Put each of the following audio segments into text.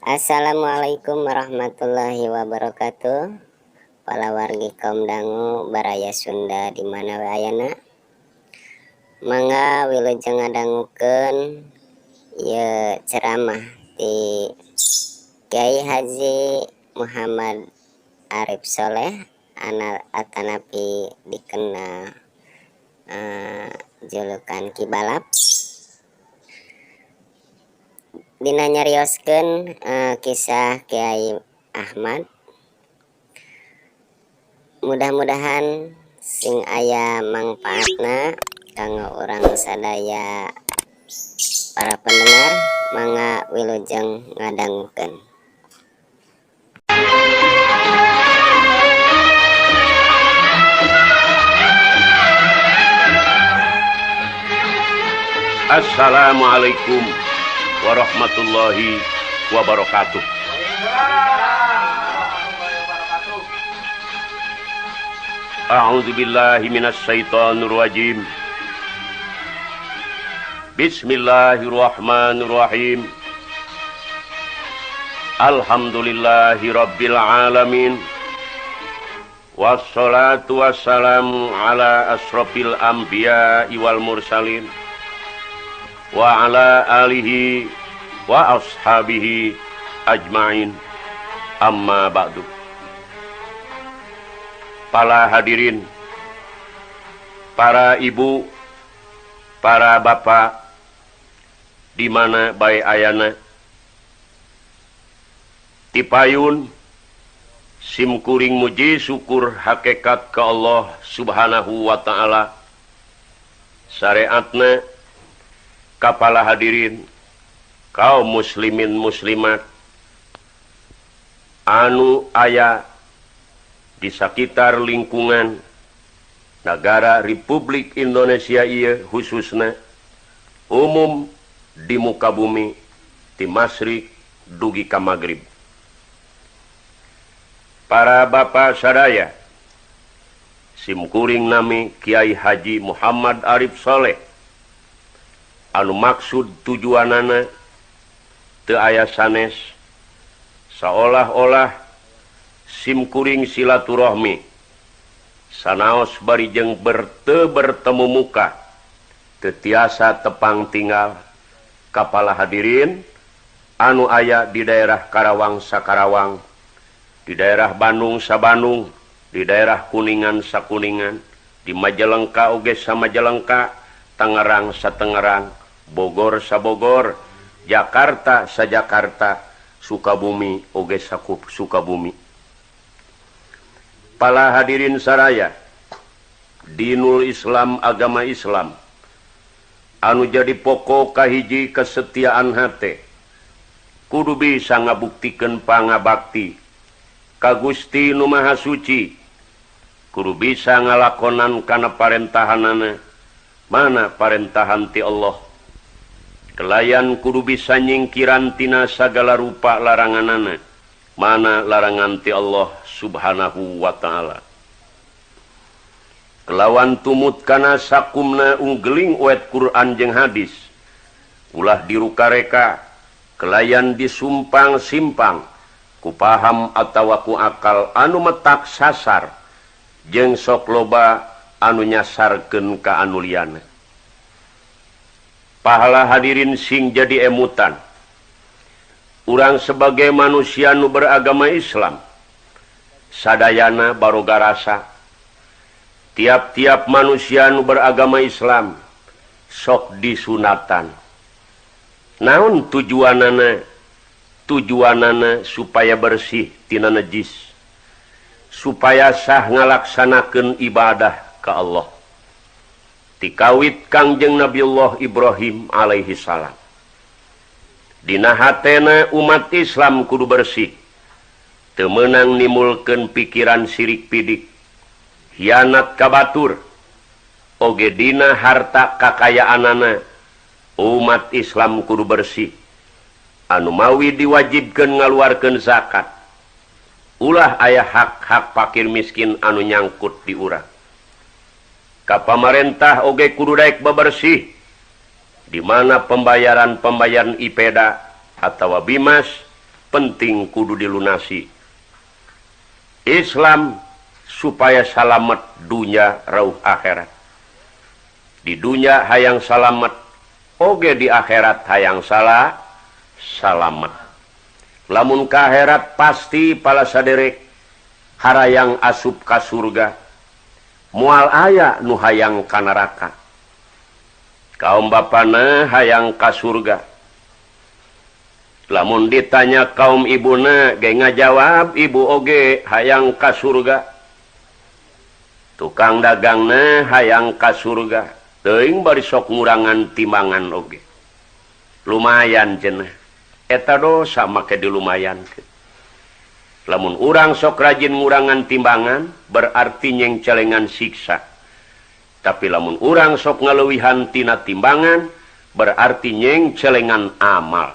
Assalamualaikum warahmatullahi wabarakatuh. Palawargi kaum dangu baraya Sunda di mana we ayana. Mangga wilujeng ngadangukeun ieu ceramah ti Kiai Haji Muhammad Arif Soleh atanapi dikenal julukan Ki Balap. Dina nyarioskeun kisah Kiai Ahmad. Mudah-mudahan sing aya mangpaatna kanggo urang sadaya para pendengar. Mangga wilujeng ngadangukeun. Assalamualaikum warahmatullahi wabarakatuh. A'udzu billahi minasyaitonir rajim. Bismillahirrahmanirrahim. Alhamdulillahi rabbil alamin. Wassalatu wassalamu ala asrofil anbiya'i wal mursalin wa ala alihi wa ashabihi ajmain. Amma ba'du. Para hadirin, para ibu, para bapak, di mana bae ayana, tipayun simkuring muji syukur hakikat ka Allah Subhanahu wa ta'ala. Syariatna kapala hadirin kaum muslimin muslimat anu aya di sakitar lingkungan negara Republik Indonesia ieu khususna umum di muka bumi ti masyrik dugi ka magrib. Para bapak sadaya, simkuring nami Kiai Haji Muhammad Arif Soleh anu maksud tujuanana teu aya sanes saolah-olah simkuring silaturahmi sanaos bari jeung bertemu muka teu tiasa tepang tinggal kapala hadirin anu aya di daerah Karawang Sakarawang, di daerah Bandung Sabandung, di daerah Kuningan Sakuningan, di Majalengka oge Samajalengka, Tangerang Satengerang, Bogor Sabogor, Jakarta Sajakarta, Sukabumi oge Sukabumi. Pala hadirin saraya, dinul Islam agama Islam anu jadi pokok kahiji kesetiaan hate kudu bisa ngabuktikeun pangabakti ka Gusti Nu Maha Suci, kudu bisa ngalakonan kana parentahanana mana parentahan ti Allah. Kelayan kudu bisa nyingkiran tina sagala rupa laranganana mana larangan ti Allah Subhanahu wa ta'ala. Kelawan tumut kana sakumna unggeling uet Quran jeung hadis, ulah dirukareka kelayan disumpang-simpang ku paham atawa ku akal anu metak sasar jeung sok loba anu nyasarkeun ka anu liyana. Pahala hadirin sing jadi emutan urang sebagai manusia nu beragama Islam sadayana baroga rasa. Tiap-tiap manusia nu beragama Islam sok disunatan. Naon tujuanana? Tujuanana supaya bersih tina najis, supaya sah ngalaksanakeun ibadah ka Allah. Tikawit Kangjeng Nabiullah Ibrahim alaihi salam. Dina hatena umat Islam kudu bersih, teu meunang nimulkeun pikiran sirik pidik, hianat ka batur, oge dina harta kakayaanana umat Islam kudu bersih. Anu mawi diwajibkeun ngaluarkeun zakat, ulah aya hak-hak fakir miskin anu nyangkut di urang. Ka pamarentah oge kudu daek bebersih, di mana pembayaran-pembayaran IPEDA atawa BIMAS Penting kudu dilunasi. Islam supaya salamet dunya rauh akhirat. Di dunya hayang salamet, oge di akhirat hayang salah salamet. Lamun ka akhirat pasti pala saderek harayang asup ka surga. Moal aya nu hayang ka neraka. Kaum bapana hayang ka surga. Lamun ditanya kaum ibuna ge ngajawab ibu oge hayang ka surga. Tukang dagangna hayang ka surga. Teuing bari sok ngurangan timbangan oge. Lumayan cenah. Eta dosa make dilumayankeun. Lamun urang sok rajin ngurangan timbangan berarti nyengcelengan siksa. Tapi lamun urang sok ngaleuwihan tina timbangan berarti nyengcelengan amal.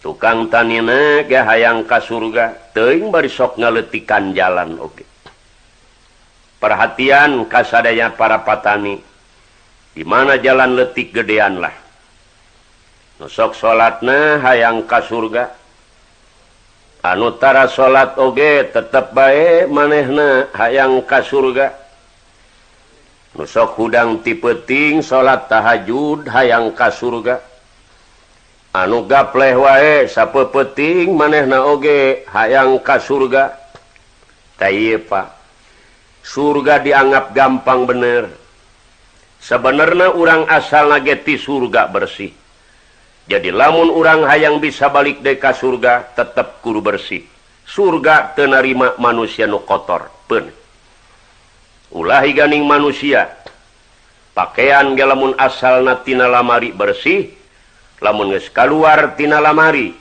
Tukang tanina ge hayang ka surga, teuing bari sok ngaleutikan jalan oge. Perhatian kasadaya para patani, di mana jalan leutik gedean lah. Nu sok salatna hayang ka surga. Anu tara salat oge tetep bae manehna hayang ka surga. Nu sok hudang ti peuting salat tahajud hayang ka surga. Anu gapleh wae sapeupeting manehna oge hayang ka surga. Tah ieu Pak, surga dianggap gampang bener. Sebenarnya urang asalna ge ti surga bersih. Jadi lamun urang hayang bisa balik deui ka surga tetep kudu bersih. Surga teu narima manusia nu kotor peun. Ulah ganing manusia. Pakaian ge lamun asalna tina lamari bersih, lamun geus kaluar tina lamari,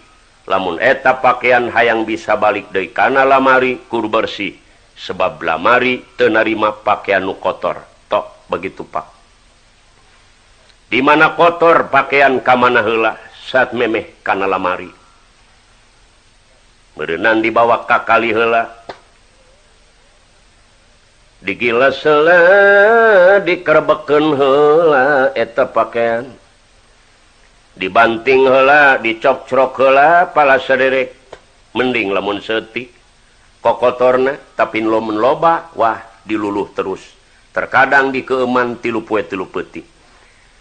lamun eta pakaian hayang bisa balik deui kana lamari kudu bersih, sebab lamari teu narima pakaian nu kotor. Tok begitu Pak. Di mana kotor pakaian ka mana heula saat memeh kana lamari. Meureunan dibawa ka kali heula. Digiles heula, dikerebekeun heula eta pakaian. Dibanting heula, dicokcrok heula pala saderek. Mending lamun seutik kokotorna, tapi lamun loba wah diluluh terus. Terkadang dikeuman 3 poe 3 peuting.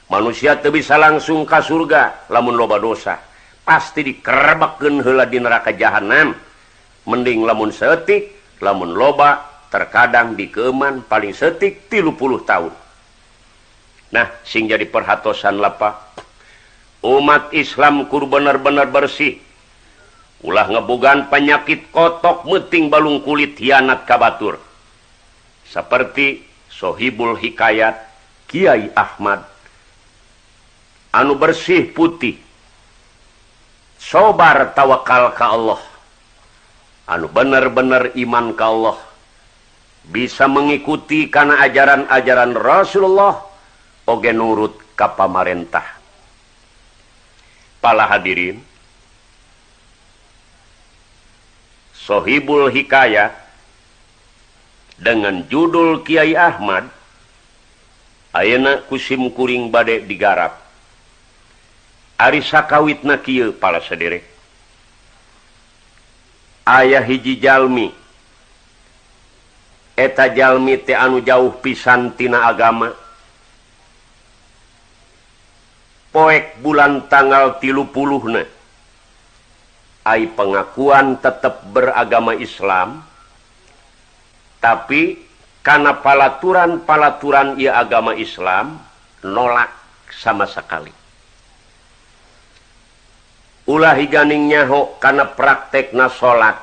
Manusia teu bisa langsung ka surga lamun loba dosa. Pasti dikerebekeun heula di neraka jahanam. Mending lamun seutik, lamun loba terkadang dikeuman paling seutik 30 tahun. Nah, sing jadi perhatosan lapak. Umat Islam kudu bener-bener bersih. Ulah ngebogan penyakit kotok meuting balung kulit hianat ka batur. Seperti Sohibul Hikayat Kiai Ahmad anu bersih putih, sobar tawakal ka Allah, anu bener-bener iman ka Allah, bisa mengikuti kana ajaran-ajaran Rasulullah, oge nurut ka pamarentah. Pala hadirin, Sohibul Hikayat dengan judul Kiai Ahmad ayeuna kusim kuring bade digarap. Ari sakawitna kieu pala saderek. Aya hiji jalmi. Eta jalmi teh anu jauh pisan tina agama. Poek bulan tanggal 30-na. Ai pengakuan tetep beragama Islam, tapi kana palaturan-palaturan ieu agama Islam nolak sama sekali. Ulah higaning nyaho kana praktekna salat.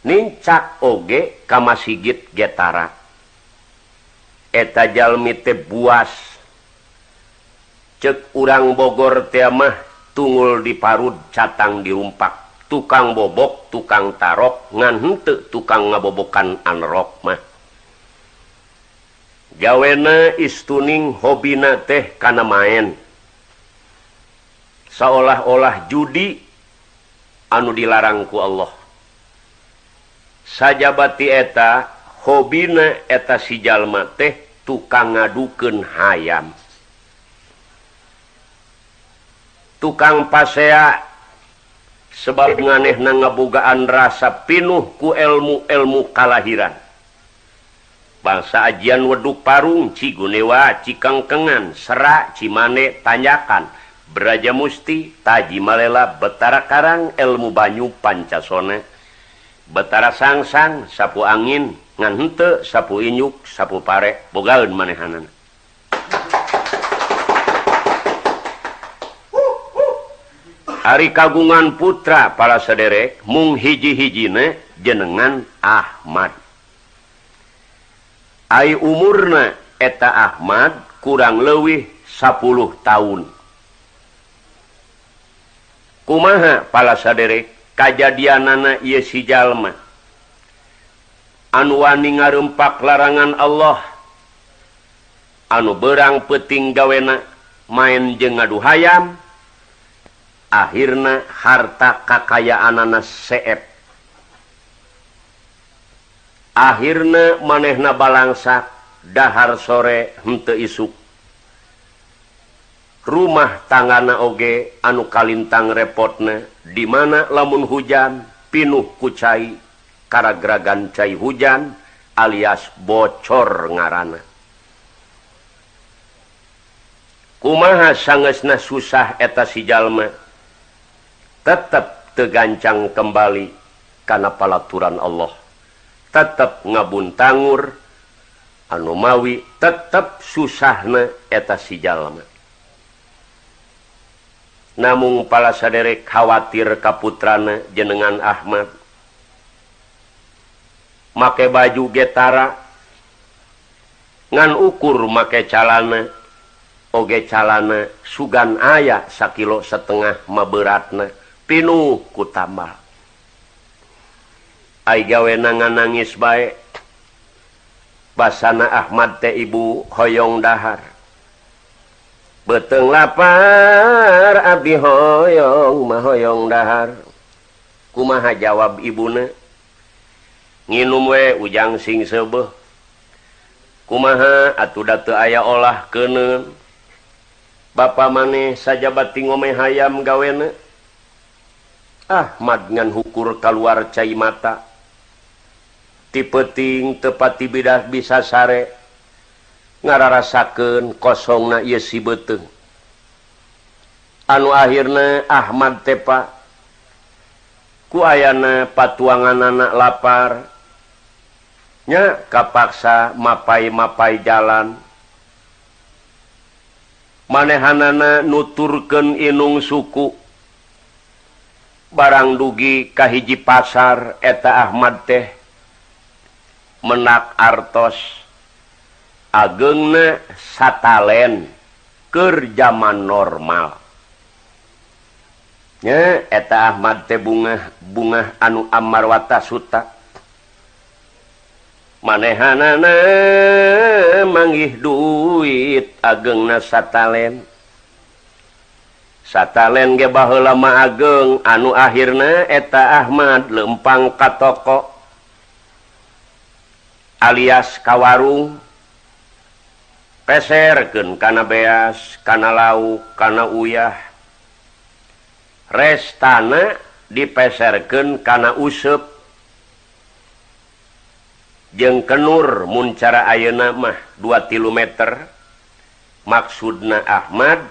Nincak oge ka masigit getara. Eta jalmi teh buas. Ceuk urang Bogor teh mah tungul diparud catang dirumpak. Tukang bobok, tukang tarok, ngan henteu tukang ngabobokan anrok mah. Gawena istuning hobina teh kana maen. Seolah-olah judi anu dilarang ku Allah. Sajabati eta hobina eta si jalma teh tukang ngadukeun hayam. Tukang pasea sebab nganehna ngabogaan rasa pinuh ku elmu-elmu kalahiran. Bangsa ajian weduk parung, Cigunewa, Cikengkengan, Serak, Cimane, Tanjakan, Braja Musti, Taji Malela, Betara Karang, Elmu Banyu, Pancasona, Betara Sangsang, Sapu Angin, ngan henteu sapu inyuk, sapu pare, bogaeun manehanana. Ari kagungan putra para sederek mung hiji-hijina jenengan Ahmad. Ai umurna eta Ahmad kurang leuwih 10 tahun. Kumaha para saderek kajadianana ieu si jalma anu wani ngarempak larangan Allah, anu berang peuting gawena main jeung ngadu hayam, akhirna harta kakayaanana seep. Akhirna manehna balangsak dahar sore henteu isuk. Rumah tanggana oge anu kalintang repotna, di mana lamun hujan pinuh ku cai, karagragan cai hujan alias bocor ngaranna. Kumaha sangeusna susah eta si jalma tetep teu gancang kembali kana palaturan Allah, tetep ngabuntangur anu mawi tetep susahna eta si jalma. Namung pala saderek khawatir ka putrana jenengan Ahmad, make baju getara ngan ukur make calana oge calana sugan aya sakilo setengah maberatna pinuh ku tambal. Ai gawena nangis bae, basana Ahmad teh ibu hoyong dahar. Beuteung lapar abdi hoyong mah hoyong dahar. Kumaha jawab ibuna? Nginum we ujang sing seubeuh. Kumaha atuh da teu aya olah keuneun. Bapa maneh sajabati ngome hayam gawena. Ahmad ngan hukur kaluar cai mata. Ti peuting teu pati bidah bisa sare. Ngararasakeun kosongna ieu si beuteung. Anu akhirna Ahmad tepa ku ayana patuanganana lapar nya kapaksa mapai-mapai jalan. Manehanana nuturkeun inung suku. Barang dugi ka hiji pasar eta Ahmad teh menak artos ageungna satalen keur jaman normal. Nya eta Ahmad teh bungah-bungah anu amarwata suta. Manehanana manggih duit ageungna satalen. Satalen ge baheula mah ageung anu akhirna eta Ahmad lempang ka toko alias ka warung. Peserkeun kana beas, kana lauk, kana uyah. Restana dipeserkeun kana useup jeung kenur mun cara ayeuna mah 2-3 meter. Maksudna Ahmad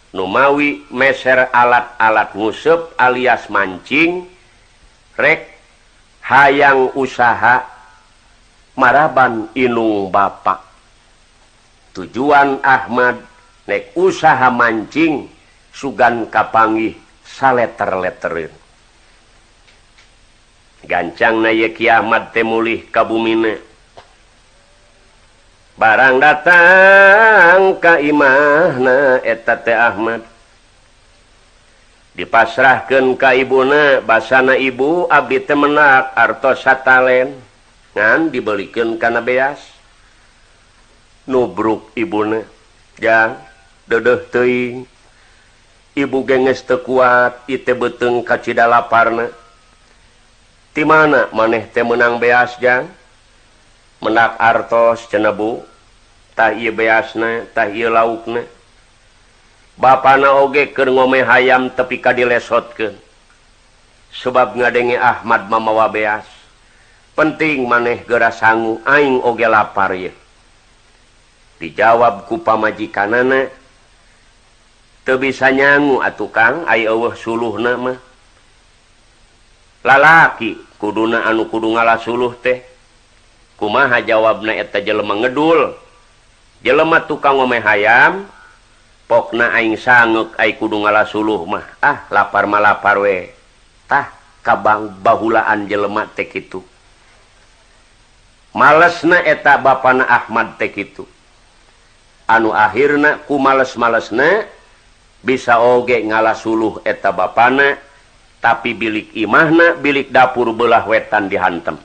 numawi meser alat-alat nguseup alias mancing rek hayang usaha maraban inung bapak. Tujuan Ahmad nek usaha mancing sugan kapanggih saleter-letereun. Gancangna ye Ki Ahmad teh mulih ka bumina. Barang datang ka imahna eta teh Ahmad. Dipasrahkeun ka ibuna, basana ibu abdi teh menak artos satalen ngan dibelikeun kana beas. Nubruk ibuna, jang dedeuh teuing. Ibu genges teu kuat, ieu teh beuteung kacida laparna. Ti mana maneh teh meunang beas jang? Menak artos cenah bu. Tah ieu beasna, tah ieu laukna. Bapana oge keur ngome hayam tepi ka dilesotkeun. Sebab ngadenge Ahmad mamawa beas. Penting maneh geura sangu aing oge lapar ye. Dijawab ku pamajikanana, teu bisa nyangu atuh Kang, ai eueuh suluhna mah. Lalaki kuduna anu kudu ngalah suluh teh. Kumaha jawabna eta jelema ngedul. Jelema tukang ngome hayam, pokna aing sangeuk ai kudu ngalah suluh mah. Ah, lapar mah lapar we. Tah kabang bahulaan jelema teh kitu. Malesna eta bapana Ahmad teh kitu. Anu akhirna ku males-malesna bisa oge ngalah suluh eta bapana, tapi bilik imahna bilik dapur belah wetan dihantem.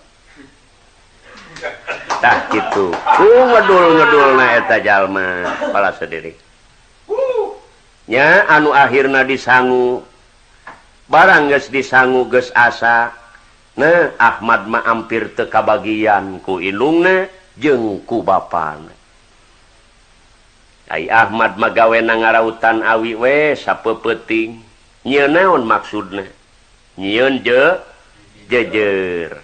Tah kitu. Ku ngedul-ngedulna eta jalma pala sendiri. Nya anu akhirna disangu barang geus disangu geus asa. Nah Ahmad mah ampir teu kabagian ku indungna jeung ku bapana. Ai Ahmad mah gawena ngarautan awi we sapeupeting. Nyieun naon maksudna? Nyieun jejer.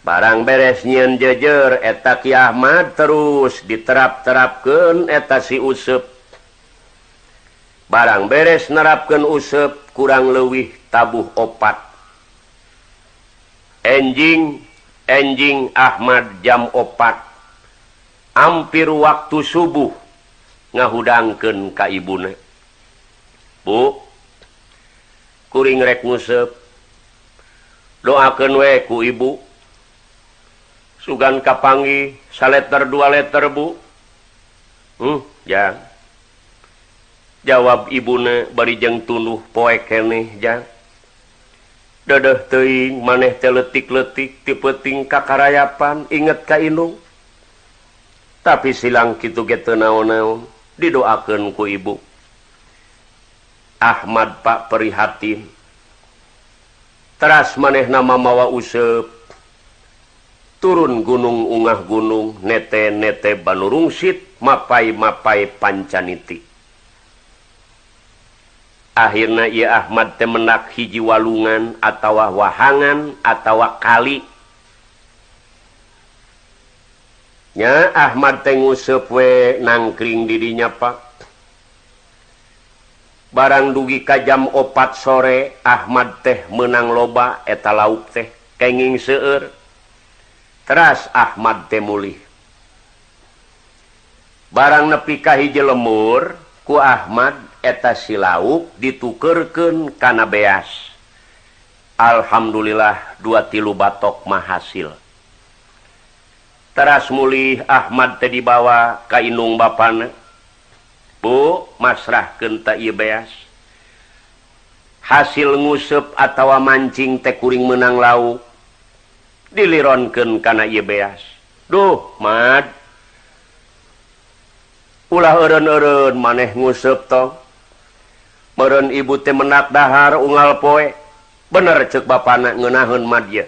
Barang beres nyieun jejer eta Ki Ahmad terus diterap-terapkeun eta si Usep. Barang beres nerapkeun Usep kurang leuwih tabuh 4. Enjing enjing Ahmad jam 4. Hampir waktu subuh ngahudangkeun ka ibuna. Bu, kuring rek nguseup. Doakeun we ku ibu. Sugan kapanggih saleter 2 leter bu. Jang. Jawab ibuna bari jeung tunduh poe keneh jang. Dedeh teuing maneh teh leutik-leutik ti peuting kakarayapan inget ka indung. Tapi silang kitu ge teu naon-naon didoakeun ku ibu. Ahmad pak prihatin. Teras manehna mamawa useup. Turun gunung ungah gunung nete-nete banurungsit mapai-mapai pancaniti. Akhirna ieu Ahmad teh menak hiji walungan atawa wahangan atawa kali. Nya Ahmad teh nguseup we nangkring di dinya Pak. Barang dugi ka jam 4 sore Ahmad teh meunang loba eta lauk teh kenging seueur. Teras Ahmad teh mulih. Barang nepi ka hiji lemur ku Ahmad eta si lauk ditukeurkeun kana beas. Alhamdulillah 2-3 batok mah hasil. Teras mulih Ahmad teh dibawa ka indung bapana. Bu, masrahkeun ta ieu beas. Hasil nguseup atawa mancing teh kuring meunang lauk. Dilironkeun kana ieu beas. Duh, Mad. Ulah eureun-eureun maneh nguseup tong. Meureun ibu teh menak dahar unggal poe. Bener ceuk bapana ngeunaheun mad ye.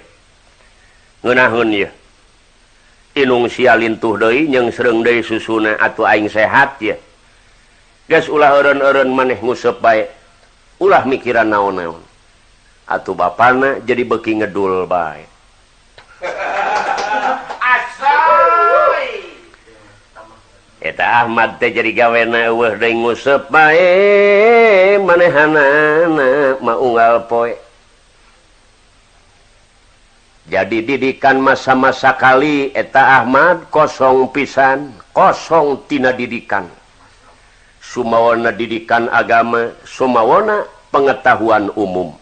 Ngeunaheun ye. Inung sia lintuh deui jeung sreung deui susuna atuh aing sehat ye. Geus ulah eureun-eureun maneh nguseup bae. Ulah mikiran naon-naon. Atuh bapana jadi beuki ngedul bae. Asoy. Eta Ahmad teh jadi gawena eueuh deui nguseup bae manehanana mah unggal poe. Jadi didikan masa-masa kali eta Ahmad kosong pisan, kosong tina didikan. Sumawana didikan agama, sumawana pengetahuan umum.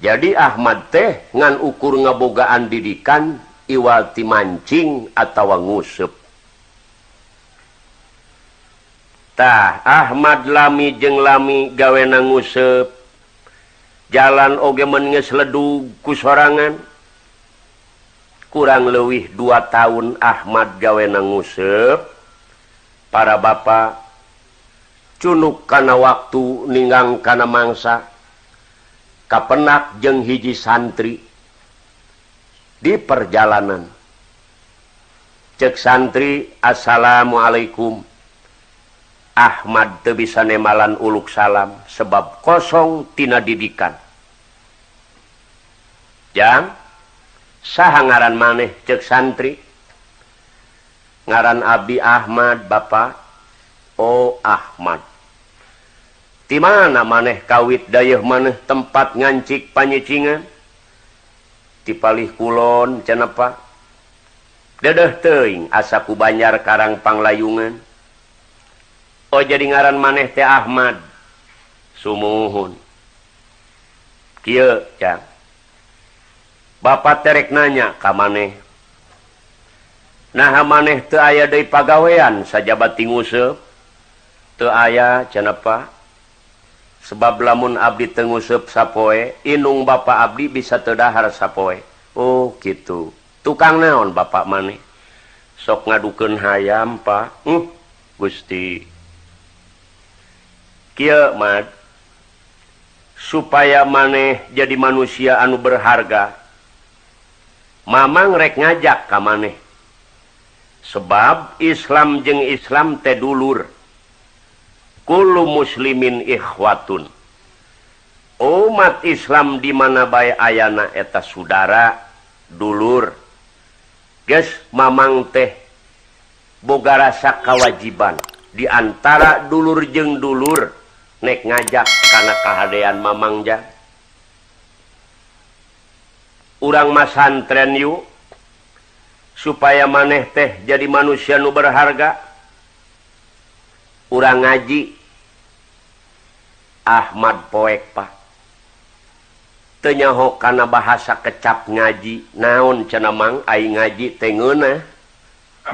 Jadi Ahmad teh ngan ukur ngabogaan didikan iwal ti mancing atawa nguseup. Tah Ahmad lami jeung lami gawena nguseup. Jalan oge mun geus ledug ku sorangan. Kurang leuwih 2 tahun Ahmad gawena nguseup. Para bapa cunuk kana waktu ninggang kana mangsa. Kapenak jeung hiji santri di perjalanan. Cek santri, assalamualaikum. Ahmad teu bisa nemalan uluk salam sebab kosong tina didikan. Jang, saha ngaran maneh cek santri? Ngaran Abi Ahmad, Bapak. Oh, Ahmad. Di mana maneh kawit dayeuh maneh tempat ngancik panyicingan? Di palih kulon cenah Pak. Dedeh teuing asa ku Banjar Karang Panglayungan. Oh, jadi ngaran maneh teh Ahmad. Sumuhun. Kieu, Jang. Bapak terek nanya ka maneh. Naha maneh teu aya deui pagawean sajaba ti nguseup? Teu aya cenah Pak. Sebab lamun abdi teu nguseup sapoe, indung bapa abdi bisa teu dahar sapoe. Oh, kitu. Tukang naon bapak maneh? Sok ngadukeun hayam, Pak. Gusti. Kieu, Mad. Supaya maneh jadi manusia anu berharga, Mamang rek ngajak ka maneh. Sebab Islam jeung Islam teh dulur. Kullu muslimin ikhwatun. Umat Islam di mana bae ayana eta saudara, dulur. Geus Mamang teh boga rasa kawajiban di antara dulur jeung dulur nek ngajak kana kahadean Mamang jang. Urang masantren yuk supaya maneh teh jadi manusia nu berharga. Urang ngaji. Ahmad poek Pak. Teu nyaho kana bahasa kecap ngaji. Naon cenah Mang ai ngaji teh ngeunah.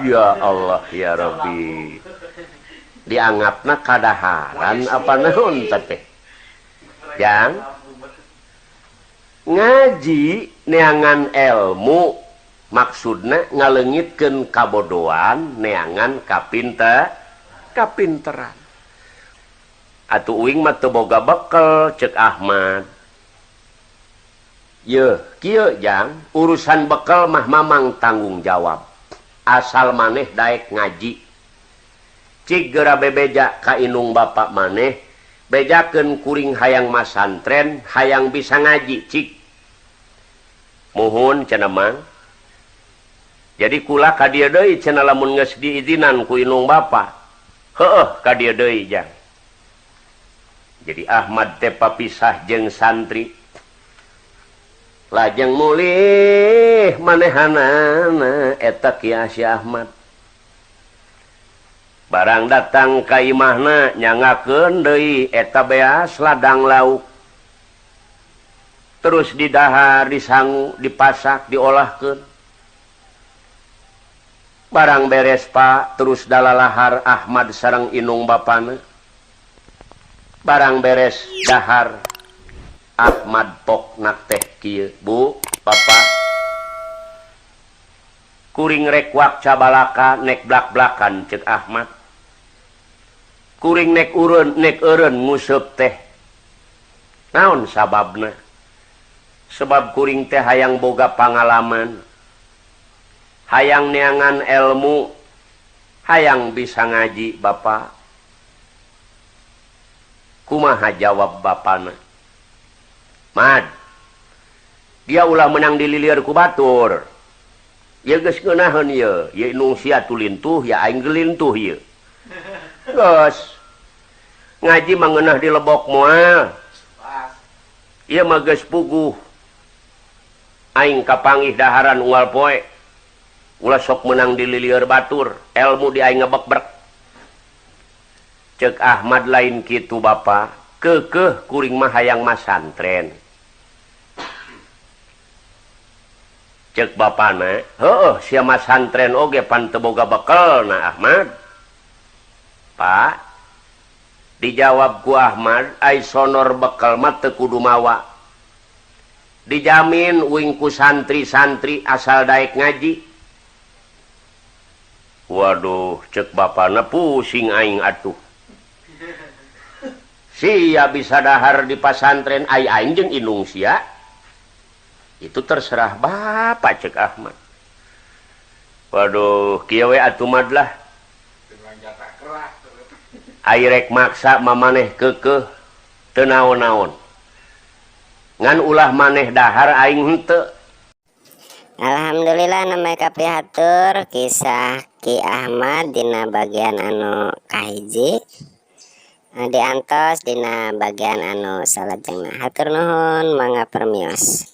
Ya Allah ya Rabbi. Dianggapna kadaharan apa naon teh? Jang ngaji neangan ilmu maksudna ngaleungitkeun kabodohan neangan kapinteran. Atuh uing mah teu boga bekel cek Ahmad. Yeuh, kieu Jang, urusan bekel mah Mamang tanggung jawab. Asal maneh daek ngaji. Cik geura bebeja ka indung bapak maneh, bejakeun kuring hayang masantren, hayang bisa ngaji, cik. Muhun cenah Mang. Jadi kula ka dieu deui cenah lamun geus diizinan ku indung bapa. Heueuh ka dieu deui Jang. Jadi Ahmad teh papisah jeung santri. Lajeng mulih manehanana eta Ki Asy Ahmad. Barang datang ka imahna nyangakeun deui eta beas ladang lauk. Terus didahar, disangu, dipasak, diolahkeun. Barang beres Pak, terus dalalahar Ahmad sareng indung bapana. Barang beres dahar Ahmad pokna teh kieu, Bu, Bapak. Kuring rek wakca balaka nek blak-blakan cek Ahmad. Kuring nek urun nek eureun nguseup teh. Naon sababna? Sebab kuring teh hayang boga pangalaman. Hayang neangan ilmu, hayang bisa ngaji Bapak. Kumaha jawab bapana? Mad, dia ulah menang dililir ku batur. Ieu geus ngeunaheun ieu, ieu indung sia tulintuh, ya aing gelintuh ieu. Geus. Ngaji mah ngeunah di lebok moal. Ieu mah geus puguh. Aing kapanggih daharan unggal poe. Ulah sok menang dililieur batur, ilmu di aing ngebekbrek. Cek Ahmad lain kitu Bapa, keukeuh kuring mah hayang masantren. Cek bapana, heueuh sia masantren oge pan teu boga bekelna Ahmad. Pak, dijawab ku Ahmad, ai sonor bekel mah teu kudu mawa. Dijamin uing ku santri-santri asal daek ngaji. Waduh, cek bapana pusing aing atuh. Sia bisa dahar di pasantren ai aing jeung indung sia. Itu terserah bapak cek Ahmad. Waduh, kieu we atuh mad lah. Ari rek maksa mah maneh keukeuh teu naon-naon. Ngan ulah maneh dahar, aing henteu. Alhamdulillah, namanya kapihatur kisah Ki Ahmad dina bagian anu kahiji. Diantos dina bagian anu salajengna. Hatur nuhun, mangga permios.